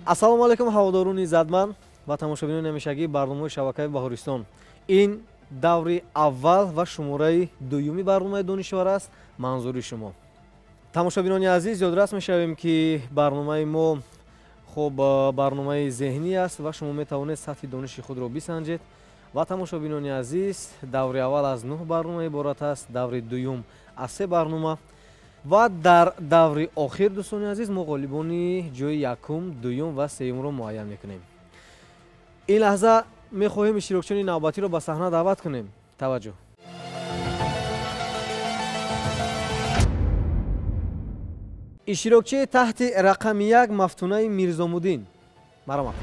Ассалому алайкум, ҳаводорони иззатманд ва тамошобинони ҳамешагии барномаи шабакаи Баҳористон. Ин даври аввал ва шумораи дуюми барномаи Донишвар аст манзури шумо. Тамошобинони азиз, ёдрас мешавем, ки барномаи мо хуб барномаи зеҳнӣ аст ва шумо метавонед сатҳи дониши худро бисанҷед. Ва тамошобинони азиз, даври аввал аз 9 барнома иборат аст, даври дуюм аз 3 барнома ва дар даври охир, дӯстони азиз, мо ғолибони ҷои якум, дуюм ва сеюмро муайян мекунем. Ин лаҳза мехоҳем иштирокчиёни навбатиро ба саҳна даъват кунем. Таваҷҷӯҳ. Иштирокчии таҳти рақами 1 Мафтунаи Мирзомуддин. Марҳамат.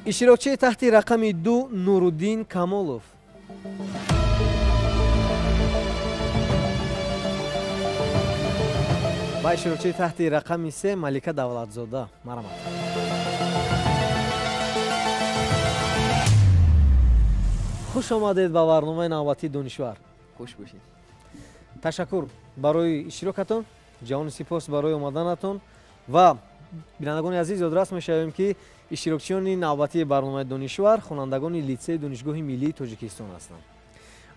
Иштирокчии таҳти рақами 2 Нуруддин Камолов. Ва иштирокчии таҳти рақами 3 Малика Давлатзода. Марҳамат. Хуш омадед ба барномаи навбатии Донишвар. Хуш бошед. Ташаккур барои иштирокатон, ҷавони сипос барои омаданатон. Ва бинандагони азиз, ёдрас мешавем, ки иштирокчиёни навбатии барномаи Донишвар хонандагони литсеи Донишгоҳи миллии Тоҷикистон ҳастанд.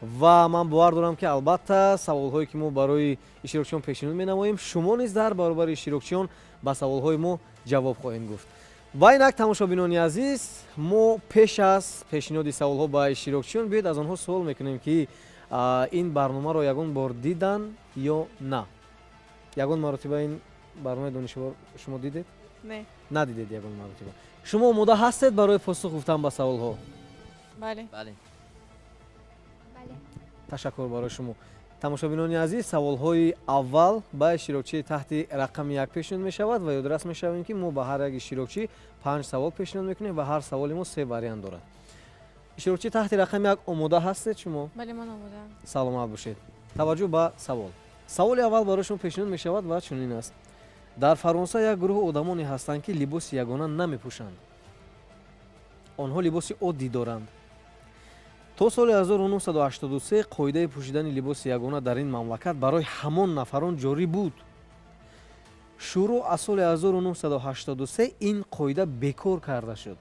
Ва ман бовар дорам, ки албатта саволҳое, ки мо барои иштирокчиён пешниҳод менамоем, шумо низ дар баробари иштирокчиён ба саволҳои мо ҷавоб хоҳем гуфт. Ва инак, тамошобинони азиз, мо пеш аз пешниҳоди саволҳо ба иштирокчиён биёед аз онҳо суол мекунем, ки ин барномаро ягон бор дидан ё на. Ягон маротиба ин барномаи Донишвар шумо дидед? Не. Надидед ягон маротиба. Шумо омода ҳастед барои посух гуфтан ба саволҳо? Бале. Бале. Ташаккур барои шумо. Тамошобинони азиз, саволҳои аввал ба иштирокчии таҳти рақами 1 пешниҳод мешавад ва ёдрас мешавем, ки мо ба ҳар як иштирокчӣ 5 савол пешниҳод мекунем ва ҳар саволи мо 3 вариант дорад. Иштирокчии таҳти рақами 1 омода ҳастед шумо? Бале, ман омодаам. Саломат бошед. Таваҷҷӯҳ ба савол. Саволи аввал барои шумо пешниҳод мешавад ва чунин аст. Дар Фаронса як гурӯҳ одамоне ҳастанд, ки либоси ягона намепӯшанд. Онҳо либоси оддӣ доранд. То соли 1983 қоидаи пӯшидани либоси ягона дар ин мамлакат барои ҳамон нафарон ҷорӣ буд. Шурӯъ аз соли 1983 ин қоида бекор карда шуд.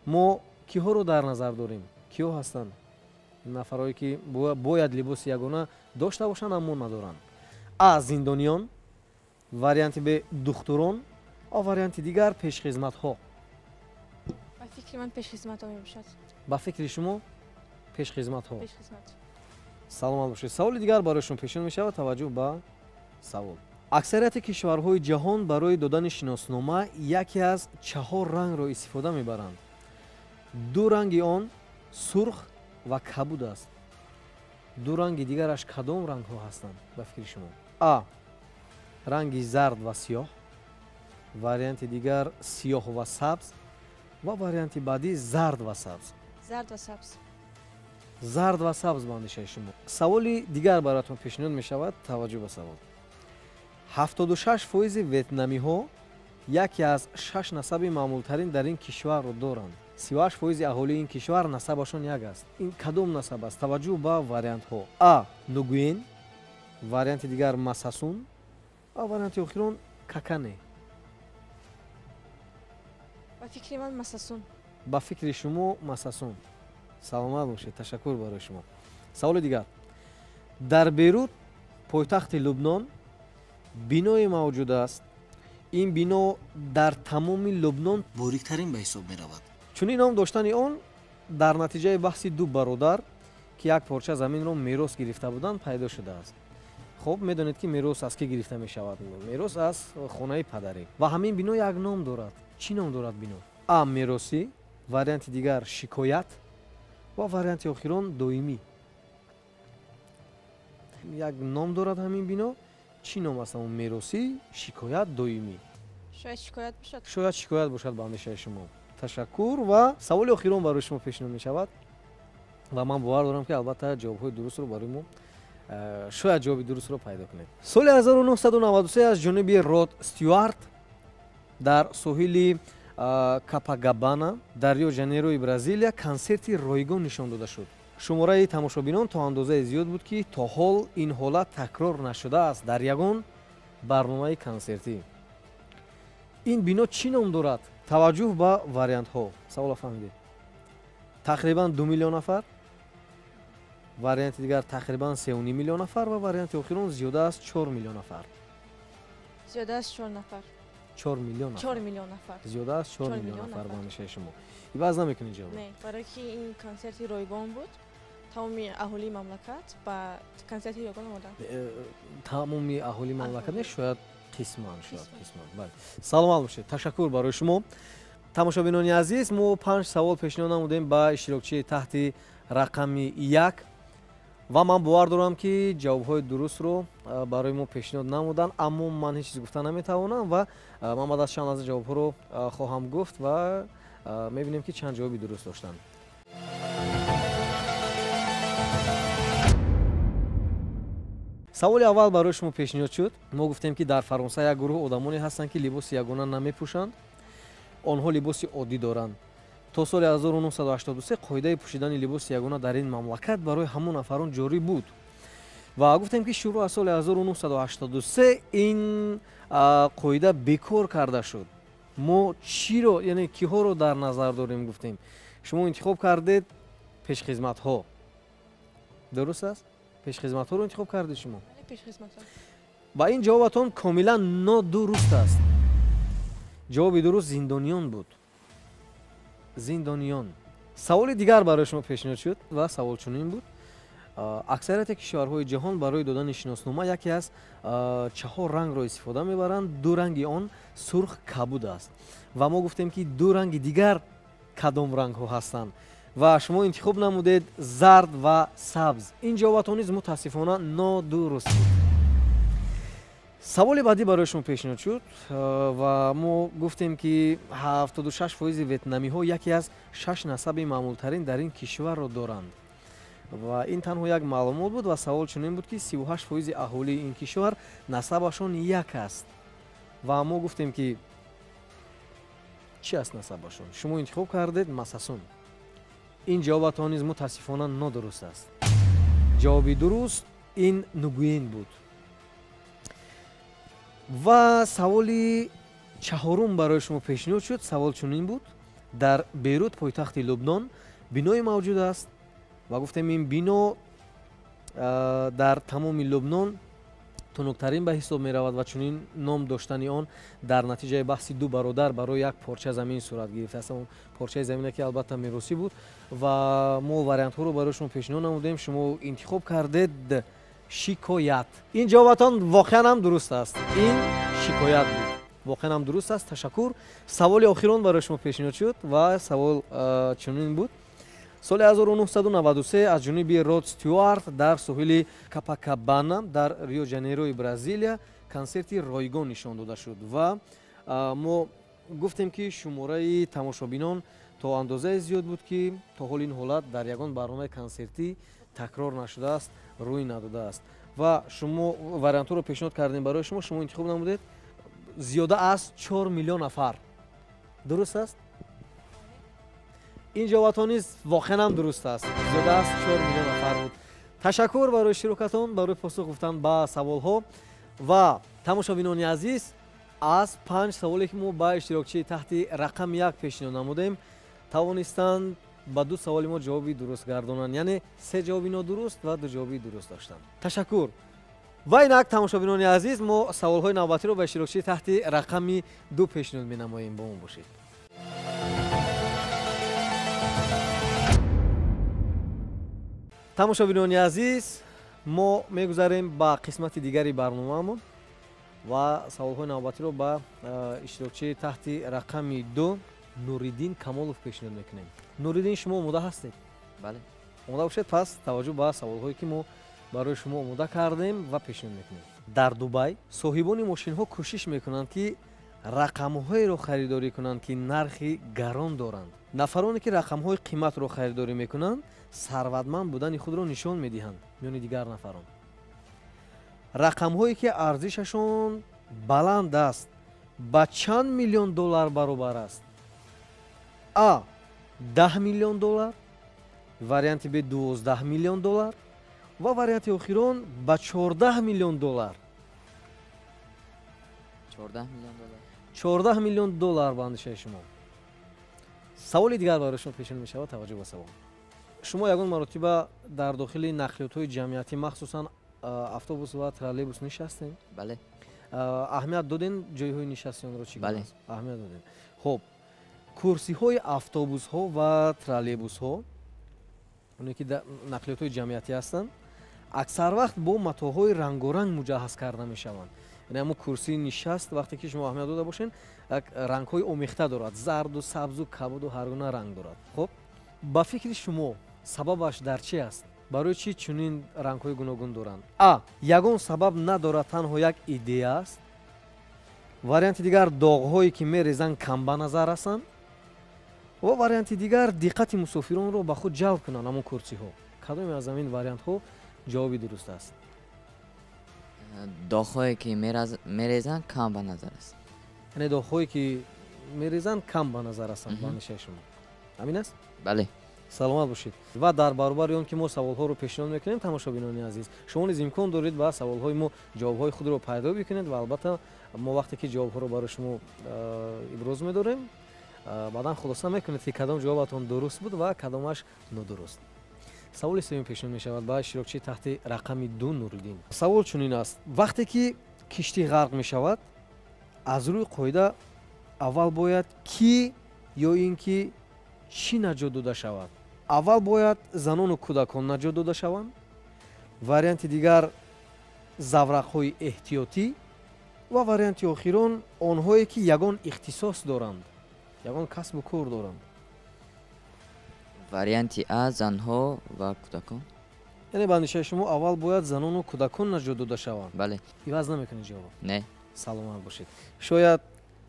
Мо киҳоро дар назар дорем? Киҳо ҳастанд нафарое, ки бояд либоси ягона дошта бошанд, аммо надоранд? А. Зиндониён, варианти Б. Духтурон ва варианти дигар пешхизматҳо. Ба фикри ман пешхизматҳо мебошад. Ба фикри шумо пешхизматҳо. Саломат бошед. Саволи дигар барои шумо пешниҳод мешавад. Таваҷҷӯҳ ба савол. Аксарияти кишварҳои ҷаҳон барои додани шиноснома яке аз 4 рангро истифода мебаранд. 2 ранги он сурх ва кабуд аст. 2 ранги дигараш кадом рангҳо ҳастанд ба фикри шумо? А. Ранги зард ва сиёҳ, варианти дигар сиёҳ ва сабз ва варианти баъдӣ зард ва сабз. Зард ва сабз. Зард ва сабз ба андешаи шумо. Саволи дигар бароятон пешниҳод мешавад. Таваҷҷӯҳ ба савол. 76% ветнамиҳо яке аз 6 насаби маъмултарин дар ин кишварро доранд. 38% аҳолии ин кишвар насабашон як аст. Ин кадом насаб аст? Таваҷҷӯҳ ба вариантҳо. А. Нугуен, варианти дигар Масасун ва варианти охирон Какане. Ба фикри ман Масасун. Ба фикри шумо Масасун. Саломат бошед, ташаккур барои шумо. Саволи дигар. Дар Бейрут, пойтахти Лубнон, биное мавҷуд аст. Ин бино дар тамоми Лубнон бориктарин ба ҳисоб меравад. Чунин ном доштани он дар натиҷаи баҳси 2 бародар, ки як порча заминро мерос гирифта буданд, пайдо шудааст. Хоб, медонед, ки мерос аз кӣ гирифта мешавад? Мерос аз хонаи падарӣ. Ва ҳамин бино як ном дорад. Чӣ ном дорад бино? А. Меросӣ, варианти дигар шикоят ва варианти охирон доимӣ. Як ном дорад ҳамин бино. Чӣ ном аст ҳамон? Меросӣ, шикоят, доимӣ. Шояд шикоят бошад. Шояд шикоят бошад ба андешаи шумо. Ташаккур. Ва саволи охирон барои шумо пешниҳод мешавад ва ман бовар дорам, ки албатта ҷавобҳои дурустро барои мо шояд ҷавоби дурустро пайдо кунед. Соли 1993 аз ҷониби Род Стюарт дар соҳили Капагабана дар Рио Жанейрои Бразилия консерти ройгон нишон дода шуд. Шумораи тамошобинон то андозае зиёд буд, ки то ҳол ин ҳолат такрор нашудааст дар ягон барномаи консертӣ. Ин бино чӣ ном дорад? Таваҷҷӯҳ ба вариантҳо. Савола фаҳмидед? Тақрибан 2 миллион нафар, варианти дигар тақрибан 3,5 миллион нафар ва варианти охирон зиёда аз 4 миллион нафар. Зиёда аз 4 нафар. 4 миллион нафар. 4 миллион нафар. Зиёда аз 4 миллион нафар ба андешаи шумо. Иваз намекунед ҷавоб? Не, барои ки ин консерти ройгон буд, тамоми аҳолии мамлакат ба консерти ройгон омаданд. Тамоми аҳолии мамлакат не, шояд қисман, шояд қисман. Бале. Саломат бошед. Ташаккур барои шумо. Тамошобинони азиз, мо 5 савол пешниҳод намудем ба иштирокчии таҳти рақами 1 ва ман бовар дорам, ки ҷавобҳои дурустро барои мо пешниҳод намуданд, аммо ман ҳеҷ чиз гуфта наметавонам ва ман баъд аз чанд лаҳза ҷавобҳоро хоҳам гуфт ва мебинем, ки чанд ҷавоби дуруст доштанд. Саволи аввал барои шумо пешниҳод шуд. Мо гуфтем, ки дар Фаронса як гурӯҳ одамоне ҳастанд, ки либоси ягона намепӯшанд. Онҳо либоси оддӣ доранд. То соли 1983 қоидаи пӯшидани либоси ягона дар ин мамлакат барои ҳамон нафарон ҷорӣ буд. Ва гуфтем, ки шурӯъ аз соли 1983 ин қоида бекор карда шуд. Мо чиро, яъне киҳоро дар назар дорем гуфтем. Шумо интихоб кардед пешхизматҳо. Дуруст аст? Пешхизматҳоро интихоб кардед шумо? Пешхизматҳо. Ва ин ҷавобатон комилан нодуруст аст. Ҷавоби дуруст зиндониён буд. Зиндониён. Саволи дигар барои шумо пешниҳод шуд ва савол чунин буд. Аксарияти кишварҳои ҷаҳон барои додани шиноснома яке аз 4 рангро истифода мебаранд. 2 ранги он сурх кабуд аст. Ва мо гуфтем, ки 2 ранги дигар кадом рангҳо ҳастанд. Ва шумо интихоб намудед зард ва сабз. Ин ҷавобатон низ мутаассифона нодуруст буд. Саволи баъдӣ барои шумо пешниҳод шуд ва мо гуфтем, ки 76% ветнамиҳо яке аз 6 насаби маъмултарин дар ин кишварро доранд. Ва ин танҳо як маълумот буд ва савол чунин буд, ки 38% аҳолии ин кишвар насабашон як аст. Ва мо гуфтем, ки чӣ аст насабашон? Шумо интихоб кардед масасун. Ин ҷавобатон низ мутаассифона нодуруст аст. Ҷавоби дуруст ин нугуен буд. Ва саволи чаҳорум барои шумо пешниҳод шуд. Савол чунин буд. Дар Бейрут, пойтахти Лубнон, биное мавҷуд аст ва гуфтем ин бино дар тамоми Лубнон тунуктарин ба ҳисоб меравад ва чунин ном доштани он дар натиҷаи баҳси 2 бародар барои як порча замин сурат гирифтааст. Он порчаи замине, ки албатта меросӣ буд ва мо вариантҳоро барои шумо пешниҳод намудем. Шумо интихоб кардед шикоят. Ин ҷавобатон воқеан ҳам дуруст аст. Ин шикоят буд. Воқеан ҳам дуруст аст. Ташаккур. Саволи охирон барои шумо пешниҳод шуд ва савол чунин буд. Соли 1993 аз ҷониби Род Стюарт дар соҳили Капакабана дар Рио Жанейрои Бразилия консерти ройгон нишон дода шуд ва мо гуфтем, ки шумораи тамошобинон то андозае зиёд буд, ки то ҳол ин ҳолат дар ягон барномаи консертӣ такрор нашудааст, рӯй надодааст. Ва шумо вариантҳоро пешниҳод кардем барои шумо, шумо интихоб намудед зиёда аз 4 миллион нафар. Дуруст аст? Ин ҷавобатон низ воқеан ҳам дуруст аст. Зиёда аз 4 миллион нафар буд. Ташаккур барои иштирокатон, барои посух гуфтан ба саволҳо ва тамошобинони азиз, аз 5 саволе, ки мо ба иштирокчии таҳти рақами 1 пешниҳод намудем, тавонистанд ба 2 саволи мо ҷавоби дуруст гардонанд, яъне 3 ҷавоби нодуруст ва 2 ҷавоби дуруст доштанд. Ташаккур. Ва инак тамошобинони азиз, мо саволҳои навбатиро ба иштирокчии таҳти рақами 2 пешниҳод менамоем. Бо мо бошед. Тамошобинони азиз, мо мегузарем ба қисмати дигари барномаамон ва саволҳои навбатиро ба иштирокчии таҳти рақами 2 Нуриддин Камолов пешниҳод мекунем. Нуриддин, шумо омода ҳастед? Бале. Омода бошед, пас таваҷҷӯҳ ба саволҳое, ки мо барои шумо омода кардем ва пешниҳод мекунем. Дар Дубай соҳибони мошинҳо кӯшиш мекунанд, ки рақамҳоеро харидорӣ кунанд, ки нархи гарон доранд. Нафароне, ки рақамҳои қиматро харидорӣ мекунанд, сарватманд будани худро нишон медиҳанд миёни дигар нафарон. Рақамҳое, ки арзишашон баланд аст, ба чанд миллион доллар баробар аст? А 10 миллион доллар, Варианти Б 12 миллион доллар ва варианти охирон ба 14 миллион доллар. 14 миллион доллар. 14 миллион доллар ба андешаи шумо. Саволи дигар барои шумо пешниҳод мешавад. Таваҷҷӯҳ ба савол. Шумо ягон маротиба дар дохили нақлиётҳои ҷамъиятӣ, махсусан автобус ва троллейбус нишастем? Бале. Аҳамият додем ҷойҳои нишасти онро чӣ гуна Бале. аст? Аҳамият додем. Хуб, курсиҳои автобусҳо ва троллейбусҳо, оне ки нақлиётҳои ҷамъиятӣ ҳастанд, аксар вақт бо матоъҳои рангоранг муҷаҳҳаз карда мешаванд. Яъне ҳамон курсии нишаст, вақте ки шумо аҳамият дода бошед, як рангҳои омехта дорад, зарду, сабзу, кабуду ҳар гуна ранг дорад. Хуб, ба фикри шумо сабабаш дар чи аст? Барои чӣ чунин рангҳои гуногун доранд? А. Ягон сабаб надорад, танҳо як идея аст. Варианти дигар, доғҳое ки мерезанд кам ба назар расанд. Ва варианти дигар, диққати мусофиронро ба худ ҷалб кунанд ҳамон курсиҳо. Кадоме аз ҳамин вариантҳо ҷавоби дуруст аст? Доғҳое ки мерезанд кам ба назар аст. Яъне доғҳое ки мерезанд кам ба назар расанд ба андешаи шумо. Ҳамин аст? Бале. Саломат бошед. Ва дар баробари он ки мо саволҳоро пешниҳод мекунем, тамошобинони азиз, шумо низ имкон доред ба саволҳои мо ҷавобҳои худро пайдо бикунед ва албатта мо вақте ки ҷавобҳоро барои шумо иброз медорем, баъдан хулоса мекунед ки кадом ҷавобатон дуруст буд ва кадомаш нодуруст. Саволи сеюм пешниҳод мешавад ба иштирокчии таҳти рақами 2 Нуриддин. Савол чунин аст: вақте ки киштӣ ғарқ мешавад, аз рӯи қоида аввал бояд ки ё ин ки чӣ наҷот дода шавад? Аввал бояд занону кӯдакон наҷот дода шаванд. Варианти дигар заврақҳои эҳтиётӣ ва варианти охирон онҳое ки ягон ихтисос доранд, ягон касбу кор доранд. Варианти А занҳо ва кӯдакон. Яъне ба андешаи шумо аввал бояд занону кӯдакон наҷот дода шаванд? Бале. Иваз намекунед ҷавоб? Не. Саломат бошед. Шояд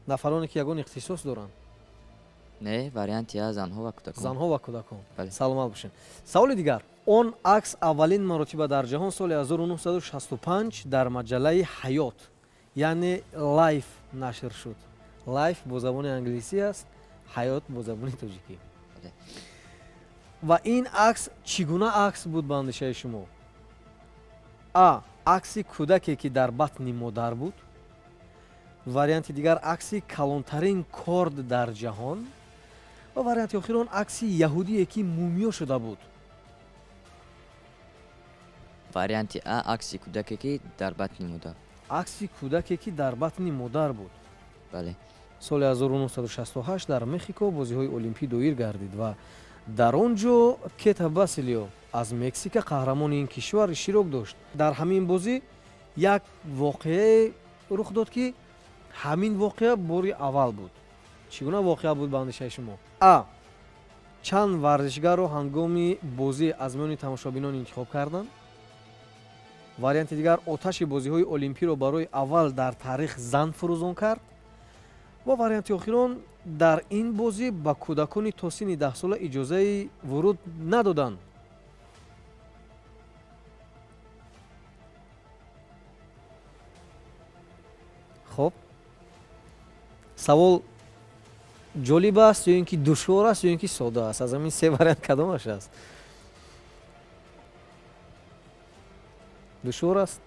нафароне ки ягон ихтисос доранд? Не, варианти А занҳо ва кӯдакон. Занҳо ва кӯдакон. Бале. Саломат бошед. Саволи дигар. Он акс аввалин маротиба дар ҷаҳон соли 1965 дар маҷаллаи Ҳаёт, яъне Life нашр шуд. Life бо забони англисӣ аст, Ҳаёт бо забони тоҷикӣ. Бале. Ва ин акс чӣ гуна акс буд ба андешаи шумо? А. Акси кӯдаке ки дар батни модар буд. Варианти дигар акси калонтарин корд дар ҷаҳон. Ва варианти охирон акси яҳудие ки мумиё шуда буд. Варианти А акси кӯдаке ки дар батни модар. Акси кӯдаке ки дар батни модар буд. Бале. Соли 1968 дар Мехико бозиҳои олимпӣ доир гардид ва дар он ҷо Кета Басилио аз Мексика қаҳрамони ин кишвар иштирок дошт. Дар ҳамин бозӣ як воқеае рух дод ки ҳамин воқеа бори аввал буд. Чӣ гуна воқеа буд ба андешаи шумо? А. Чанд варзишгарро ҳангоми бозӣ аз миёни тамошобинон интихоб карданд. Варианти дигар оташи бозиҳои олимпиро барои аввал дар таърих зан фурӯзон кард. Ва варианти охирон дар ин бозӣ ба кӯдакони то синни 10сола иҷозаи вуруд надоданд. Хоб, савол ҷолиб аст ё ин ки душвор аст ё ин ки сода аст? Аз ҳамин се вариант кадомаш аст? Душвор аст?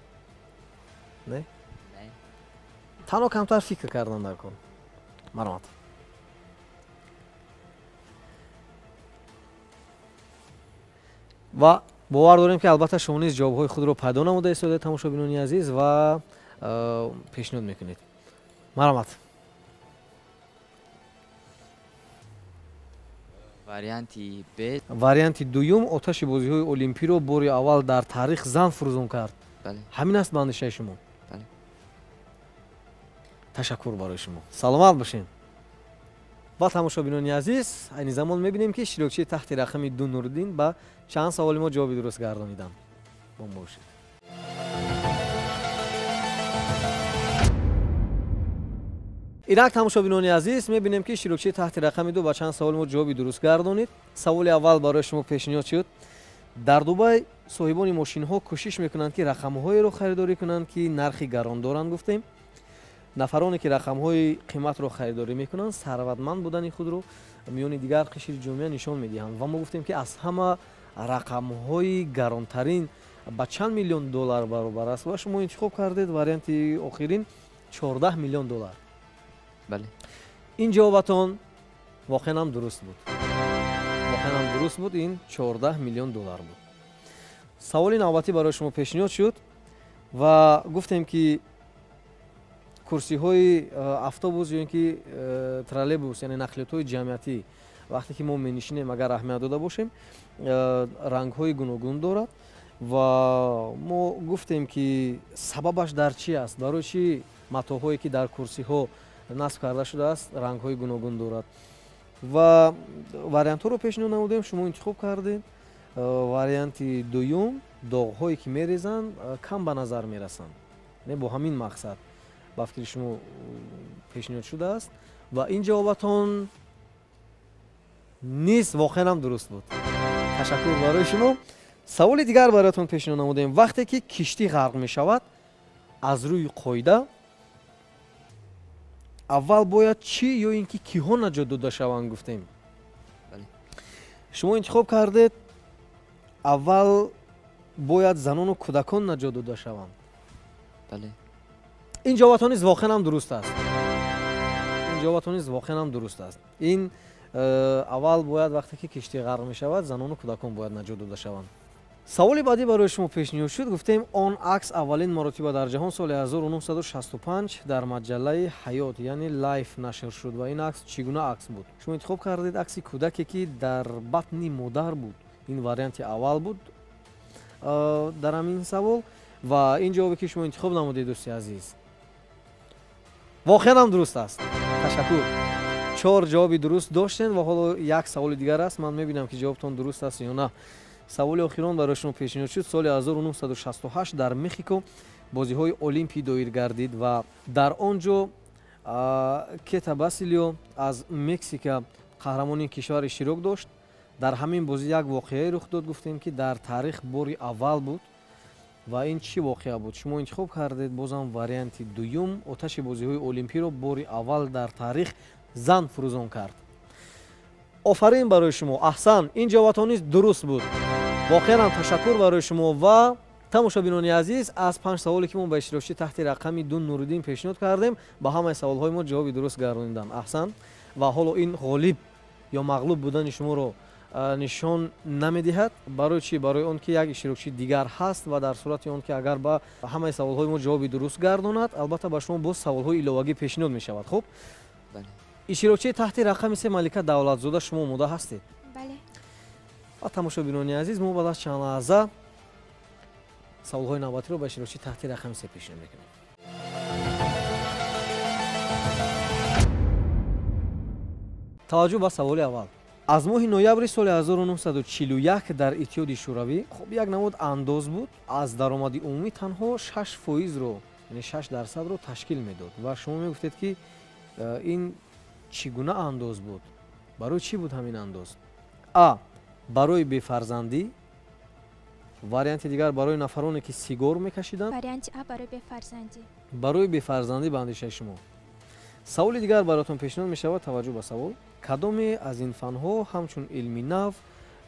Не? Танҳо камтар фикр кардан дар кор. Марҳамат. Ва бовар дорем ки албатта шумо низ ҷавобҳои худро пайдо намуда истодаед, тамошобинони азиз, ва пешниҳод мекунед. Марҳамат. Варианти Б. Варианти дуюм оташи бозиҳои олимпиро бори аввал дар таърих зан фурӯзон кард. Бале. Ҳамин аст ба андешаи шумо? Бале. Ташаккур барои шумо. Саломат бошед. Ва тамошобинони азиз, айни замон мебинем ки иштирокчии таҳти рақами 2 Нуриддин ба чанд саволи мо ҷавоби дуруст гардониданд. Бо мо бошед. Инак тамошобинони азиз, мебинем ки иштирокчии таҳти рақами 2 ба чанд саволи мо ҷавоби дуруст гардонид. Саволи аввал барои шумо пешниҳод шуд. Дар Дубай соҳибони мошинҳо кӯшиш мекунанд ки рақамҳоеро харидорӣ кунанд ки нархи гарон доранд, гуфтем. Нафароне ки рақамҳои қиматро харидорӣ мекунанд, сарватманд будани худро миёни дигар қишри ҷомеа нишон медиҳанд. Ва мо гуфтем ки аз ҳама рақамҳои гаронтарин ба чанд миллион доллар баробар аст ва шумо интихоб кардед варианти охирин 14 миллион доллар. Бале. Ин ҷавобатон воқеан ҳам дуруст буд. Воқеан ҳам дуруст буд, ин 14 миллион доллар буд. Саволи навбатӣ барои шумо пешниҳод шуд ва гуфтем ки курсиҳои автобус ё ин ки троллейбус, яъне нақлиётҳои ҷамъиятӣ, вақте ки мо менишинем, агар аҳамият дода бошем, рангҳои гуногун дорад ва мо гуфтем ки сабабаш дар чӣ аст, барои чӣ матоъҳое ки дар курсиҳо насб карда шудааст рангҳои гуногун дорад ва вариантҳоро пешниҳод намудем, шумо интихоб кардед. Варианти дуюм, доғҳое ки мерезанд кам ба назар мерасанд, не бо ҳамин мақсад ба фикри шумо пешниҳод шудааст ва ин ҷавобатон низ воқеан ҳам дуруст буд. Ташаккур барои шумо. Саволи дигар бароятон пешниҳод намудем. Вақте ки киштӣ ғарқ мешавад, аз рӯи қоида аввал бояд чӣ ё ин ки киҳо наҷот дода шаванд гуфтем. Шумо интихоб кардед аввал бояд занону кӯдакон наҷот дода шаванд. Бале. Ин ҷавобатон низ воқеан ҳам дуруст аст. Ин ҷавобатон низ воқеан ҳам дуруст аст. Ин аввал бояд вақте ки киштӣ ғарқ мешавад, занону кӯдакон бояд наҷот дода шаванд. Саволи баъдӣ барои шумо пешниҳод шуд. Гуфтем он акс аввалин маротиба дар ҷаҳон соли 1965 дар маҷаллаи Ҳаёт, яъне Life нашр шуд ва ин акс чӣ гуна акс буд? Шумо интихоб кардед акси кӯдаке ки дар батни модар буд. Ин варианти аввал буд дар ҳамин савол ва ин ҷавобе ки шумо интихоб намудед, дӯсти азиз, воқеан ҳам дуруст аст. Ташаккур. 4 ҷавоби дуруст доштед ва ҳоло як саволи дигар аст. Ман мебинам ки ҷавобтон дуруст аст ё на. Саволи охирон барои шумо пешниҳод шуд. Соли 1968 дар Мехико бозиҳои Олимпӣ доир гардид ва дар он ҷо Кета Басилио аз Мексика қаҳрамони кишвар иштирок дошт. Дар ҳамин бозӣ як воқеае рух дод, гуфтем ки дар таърих бори аввал буд ва ин чӣ воқеа буд? Шумо интихоб кардед бозам варианти дуюм, оташи бозиҳои олимпиро бори аввал дар таърих зан фурӯзон кард. Офарин барои шумо, аҳсан, ин ҷавобатон низ дуруст буд. Воқеан ҳам ташаккур барои шумо ва тамошобинони азиз, аз 5 саволе ки мо ба иштирокчӣ таҳти рақами 2 Нуриддин пешниҳод кардем, ба ҳамаи саволҳои мо ҷавоби дуруст гардониданд. Аҳсан. Ва ҳоло ин ғолиб ё мағлуб будани шуморо нишон намедиҳад. Барои чӣ? Барои он ки як иштирокчии дигар ҳаст ва дар сурати он ки агар ба ҳамаи саволҳои мо ҷавоби дуруст гардонад, албатта ба шумо боз саволҳои иловагӣ пешниҳод мешавад. Хуб, иштирокчии таҳти рақами 3 Малика Давлатзода, шумо омода ҳастед? Бале. Ва тамошобинони азиз, мо баъд аз чанд лаҳза саволҳои навбатиро ба иштирокчии таҳти рақами 3 пешниҳод мекунем. Таваҷҷӯҳ ба саволи аввал. Аз моҳи ноябри соли 1941 дар Иттиҳоди Шӯравӣ хуб як намуд андоз буд, аз даромади умумӣ танҳо 6%-ро, яъне 6%-ро ташкил медод ва шумо мегуфтед ки ин чӣ гуна андоз буд? Барои чӣ буд ҳамин андоз? А. Барои бефарзандӣ. Варианти дигар барои нафароне ки сигор мекашиданд. Варианти А барои бефарзандӣ. Барои бефарзандӣ ба андешаи шумо. Саволи дигар бароятон пешниҳод мешавад. Таваҷҷӯҳ ба савол. Кадоме аз ин фанҳо ҳамчун илми нав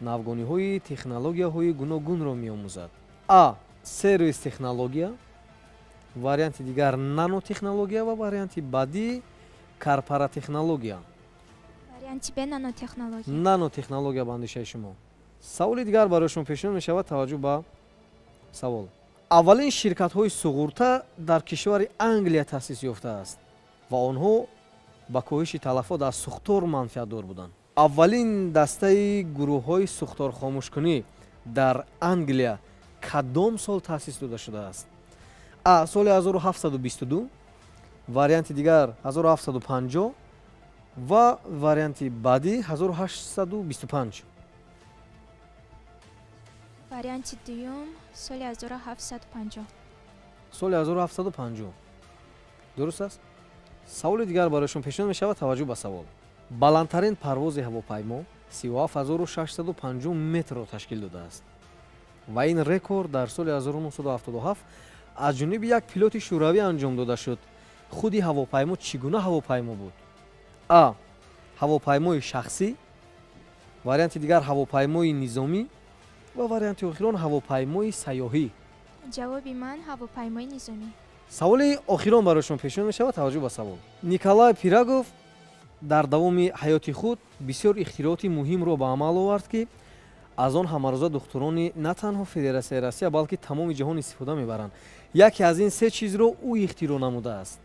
навгониҳои технологияҳои гуногунро меомӯзад? А. Сервис технология. Варианти дигар нанотехнология ва варианти баъдӣ корпоратехнология. Варианти Б нанотехнология. Нанотехнология ба андешаи шумо. Саволи дигар барои шумо пешниҳод мешавад. Таваҷҷӯҳ ба савол. Аввалин ширкатҳои суғурта дар кишвари Англия таъсис ёфтааст ва онҳо ба коҳиши талафот аз сӯхтор манфиатдор буданд. Аввалин дастаи гурӯҳҳои сӯхторхомӯшкунӣ дар Англия кадом сол таъсис дода шудааст? А. Соли 1722, варианти дигар 1750 ва варианти баъдӣ 1825. Варианти дуюм соли 1750. Соли 1750. Дуруст аст? Саволи дигар барои шумо пешниҳод мешавад. Таваҷҷӯҳ ба савол. Баландтарин парвози ҳавопаймо 37650 метрро ташкил додааст ва ин рекорд дар соли 1977 аз ҷониби як пилоти шӯравӣ анҷом дода шуд. Худи ҳавопаймо чӣ гуна ҳавопаймо буд? А. Ҳавопаймои шахсӣ. Варианти дигар ҳавопаймои низомӣ. Ва варианти охирон ҳавопаймои сайёҳӣ. Ҷавоби ман ҳавопаймои низомӣ. Саволи охирон барои шумо пешниҳод мешавад. Таваҷҷӯҳ ба савол. Николай Пирогов дар давоми ҳаёти худ бисёр ихтирооти муҳимро ба амал овард, ки аз он ҳамарӯза духтурони на танҳо Федератсияи Россия, балки тамоми ҷаҳон истифода мебаранд. Яке аз ин се чизро ӯ ихтироъ намудааст.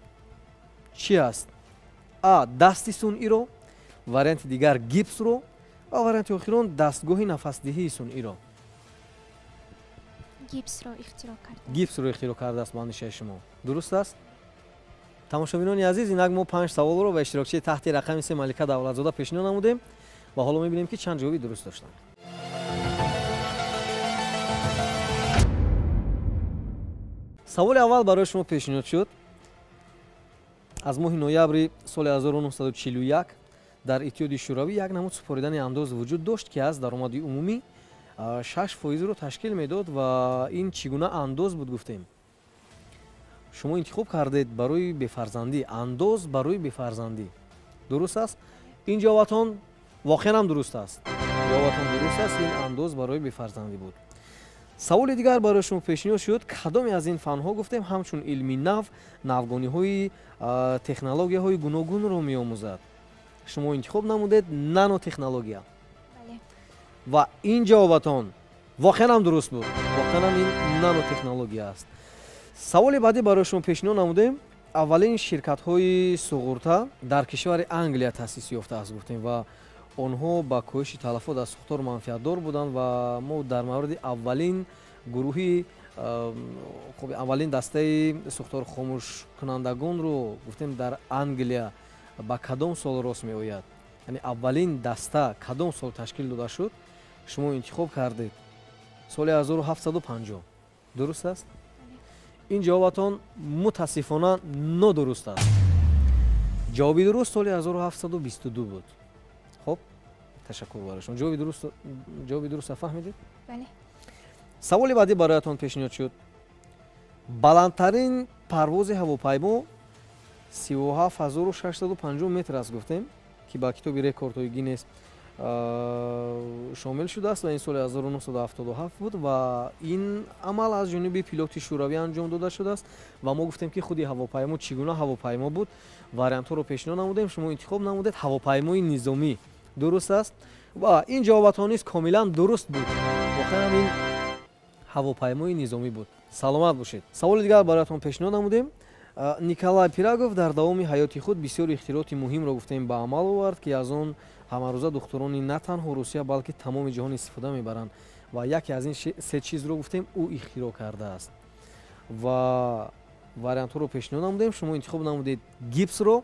Чӣ аст? А. Дасти сунъиро, варианти дигар гипсро ва варианти охирон дастгоҳи нафасдиҳии сунъиро. Гипсро ихтироъ кардааст. Гипсро ихтироъ кардааст ба андешаи шумо. Дуруст аст? Тамошобинони азиз, инак мо 5 саволро ба иштирокчии таҳти рақами 3 Малика Давлатзода пешниҳод намудем ва ҳоло мебинем, ки чанд ҷавоби дуруст доштанд. Саволи аввал барои шумо пешниҳод шуд. Аз моҳи ноябри соли 1941 дар Иттиҳоди Шӯравӣ як намуд супоридани андоз вуҷуд дошт, ки аз даромади умумӣ 6% ташкил медод ва ин чӣ гуна андоз буд гуфтем. Шумо интихоб кардед барои бефарзандӣ, андоз барои бефарзандӣ. Дуруст аст? Ин ҷавобатон воқеан ҳам дуруст аст. Ҷавобатон дуруст аст, ин андоз барои бефарзандӣ буд. Саволи дигар барои шумо пешниҳод шуд. Кадоме аз ин фанҳо гуфтем ҳамчун илми нав навгониҳои технологияҳои гуногунро меомӯзад? Шумо интихоб намудед нанотехнология. Ва ин ҷавобатон воқеан ҳам дуруст буд. Воқеан ҳам ин нанотехнология аст. Саволи баъдӣ барои шумо пешниҳод намудем. Аввалин ширкатҳои суғурта дар кишвари Англия таъсис ёфтааст гуфтем ва онҳо ба коҳиши талафот аз сӯхтор манфиатдор буданд ва мо дар мавриди аввалин гурӯҳи аввалин дастаи сӯхторхомӯшкунандагонро гуфтем дар Англия ба кадом сол рост меояд? Яъне аввалин даста кадом сол ташкил дода шуд? Шумо интихоб кардед соли 1750. Дуруст аст? Ин ҷавобатон мутаассифона нодуруст аст. Ҷавоби дуруст соли 1722 буд. Хоб, ташаккур барои шумо. Ҷавоби дурустро фаҳмидед? Бале. Саволи баъдӣ бароятон пешниҳод шуд. Баландтарин парвози ҳавопаймо 37650 метр аст гуфтем, ки ба китоби рекордҳои Гиннес шомил шудааст ва ин соли 1977 буд ва ин амал аз ҷониби пилоти шӯравӣ анҷом дода шудааст ва мо гуфтем, ки худи ҳавопаймо чӣ гуна ҳавопаймо буд. Вариантҳоро пешниҳод намудем, шумо интихоб намудед ҳавопаймои низомӣ. Дуруст аст? Ва ин ҷавобатон низ комилан дуруст буд. Воқеан ин ҳавопаймои низомӣ буд. Саломат бошед. Саволи дигар бароятон пешниҳод намудем. Николай Пирогов дар давоми ҳаёти худ бисёр ихтирооти муҳимро гуфтем ба амал овард, ки аз он ҳамарӯза духтурони на танҳо Русия, балки тамоми ҷаҳон истифода мебаранд ва яке аз ин се чизро гуфтем ӯ ихтироъ кардааст. Ва вариантҳоро пешниҳод намудем, шумо интихоб намудед гипсро.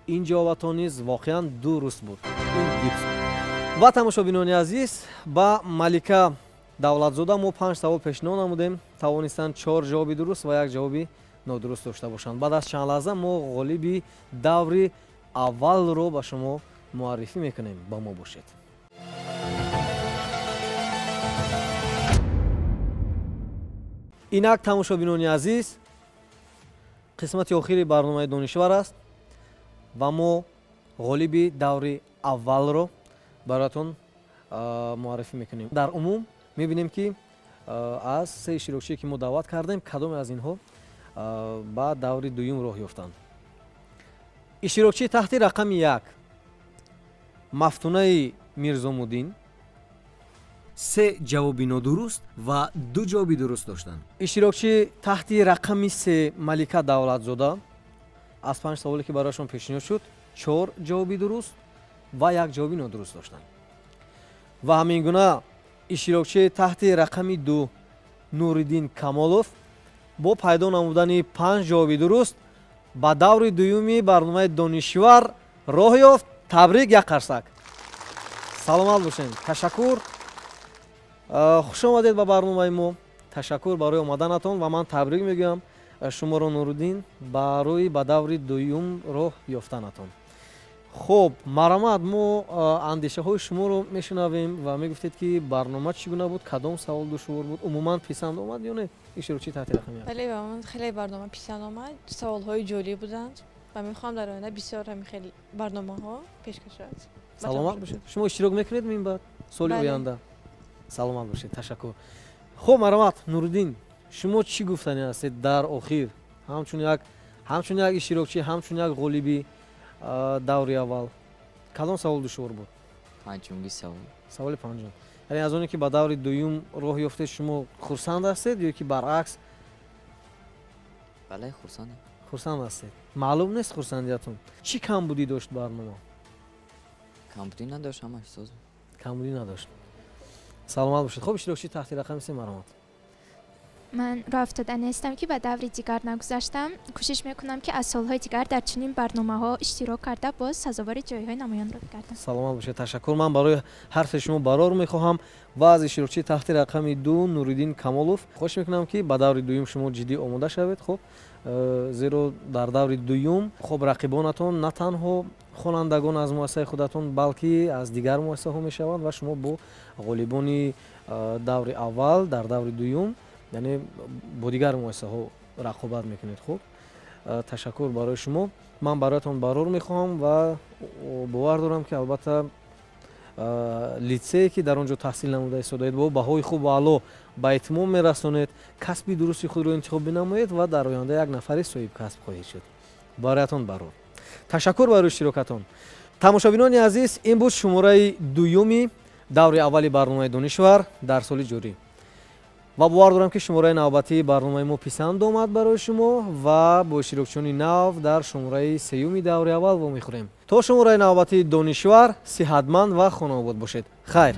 Ин ҷавобатон низ воқеан дуруст буд. Ин гипс буд. Ва тамошобинони азиз, ба Малика Давлатзода мо 5 савол пешниҳод намудем. Тавонистанд 4 ҷавоби дуруст ва 1 ҷавоби нодуруст дошта бошанд. Баъд аз чанд лаҳза мо ғолиби даври аввалро ба шумо муаррифӣ мекунем. Ба мо бошед. Инак тамошобинони азиз, қисмати охири барномаи Донишвар аст ва мо ғолиби даври аввалро бароятон муаррифӣ мекунем. Дар умум мебинем, ки аз се иштирокчие, ки мо даъват кардем, кадоме аз инҳо ба даври дуюм роҳ ёфтанд. Иштирокчии таҳти рақами 1 Мафтунаи Мирзомуддин 3 ҷавоби нодуруст ва 2 ҷавоби дуруст доштанд. Иштирокчии таҳти рақами 3 Малика Давлатзода аз 5 саволе, ки барояшон пешниҳод шуд, 4 ҷавоби дуруст ва 1 ҷавоби нодуруст доштанд. Ва ҳамин гуна иштирокчии таҳти рақами 2 Нуриддин Камолов бо пайдо намудани 5 ҷавоби дуруст ба даври дуюми барномаи Донишвар роҳ ёфт. Табрик, як қарсак. Саломат бошед. Ташаккур. Хуш омадед ба барномаи мо. Ташаккур барои омаданатон ва ман табрик мегӯям шуморо, Нуриддин, барои ба даври дуюм роҳ ёфтанатон. Хуб, марҳамат, мо андешаҳои шуморо мешунавем ва мегуфтед, ки барнома чӣ гуна буд, кадом савол душвор буд, умуман писанд омад ё не? Иштирокчии таҳти рақами 1. Бале, ба ман хеле барнома писанд омад, саволҳои ҷолиб буданд ва мехоҳам дар оянда бисёр ҳамин хеле барномаҳо пешкаш шавад. Саломат бошед. Шумо иштирок мекунед минбаъд соли оянда? Саломат бошед, ташаккур. Хуб, марҳамат, Нуриддин, шумо чӣ гуфтанӣ ҳастед дар охир, ҳамчун як иштирокчӣ, ҳамчун як ғолиби даври аввал? Кадом савол душвор буд? Панҷумги савол. Саволи панҷум. Яъне аз оне ки ба даври дуюм роҳ ёфтед, шумо хурсанд ҳастед ё ки баръакс? Бале, хурсандам. Хурсанд ҳастед. Маълум нест хурсандиятон. Чӣ камбудӣ дошт барнома? Камбудӣ надошт, ҳамаш соз. Камбудӣ надошт. Саломат бошед. Хуб, иштирокчӣ таҳти рақами се, марҳамат. Ман роҳ афтода нестам, ки ба даври дигар нагузаштам. Кӯшиш мекунам, ки аз солҳои дигар дар чунин барномаҳо иштирок карда, боз сазовори ҷойҳои намоёнро бигардам. Саломат бошед, ташаккур. Ман барои ҳар се шумо барор мехоҳам ва аз иштирокчии таҳти рақами ду, Нуриддин Камолов, хоҳиш мекунам, ки ба даври дуюм шумо ҷиддӣ омода шавед. Хуб, зеро дар даври дуюм, хуб, рақибонатон на танҳо хонандагон аз муассисаи худатон, балки аз дигар муассисаҳо мешаванд ва шумо бо ғолибони даври аввал дар даври дуюм, яъне бо дигар муассисаҳо рақобат мекунед. Хуб, ташаккур барои шумо. Ман бароятон барор мехоҳам ва бовар дорам, ки албатта литсее ки дар он ҷо таҳсил намуда истодаед, бо баҳои хуб ва аъло ба итмом мерасонед, касби дурусти худро интихоб бинамоед ва дар оянда як нафари соҳибкасб хоҳед шуд. Бароятон барор, ташаккур барои иштирокатон. Тамошобинони азиз, ин буд шумораи дуюми даври аввали барномаи Донишвар дар соли ҷорӣ ва бовар дорам, ки шумораи навбатии барномаи мо писанд омад барои шумо ва бо иштирокчиёни нав дар шумораи сеюми даври аввал вомехӯрем. То шумораи навбатии Донишвар сиҳатманд ва хонаобод бошед. Хайр.